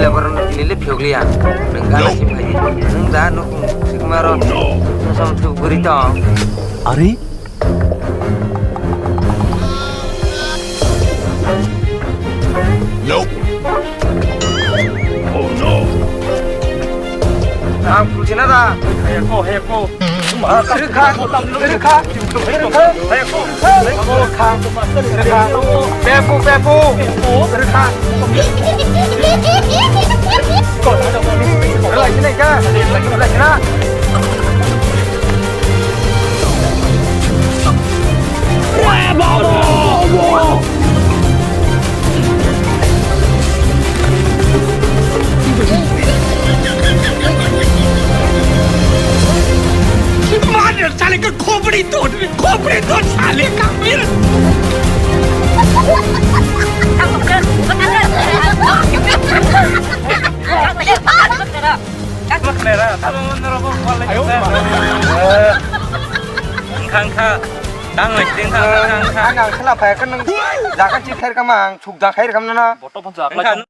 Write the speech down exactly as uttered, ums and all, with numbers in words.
Lebar no tini le phiyok liya. Nwng gana si phai di. Nwng da no kung sikma ro. Sam tu guri tong. Are? Nope. Oh no. Ang kuchina da. Heko, heko. Rikha, rikha, rikha, rikha, rikha, pepu, pepu, rikha. Rikha, rikha. मार साले का खोपड़ी तोड़, खोपड़ी तोड़ साले का। Khangkha, tang lai sing khangkha, khangkha. Ang ang khela phai ka nang jaga chi khair ka mang suk da khair kam na na. Boto pon jak lai.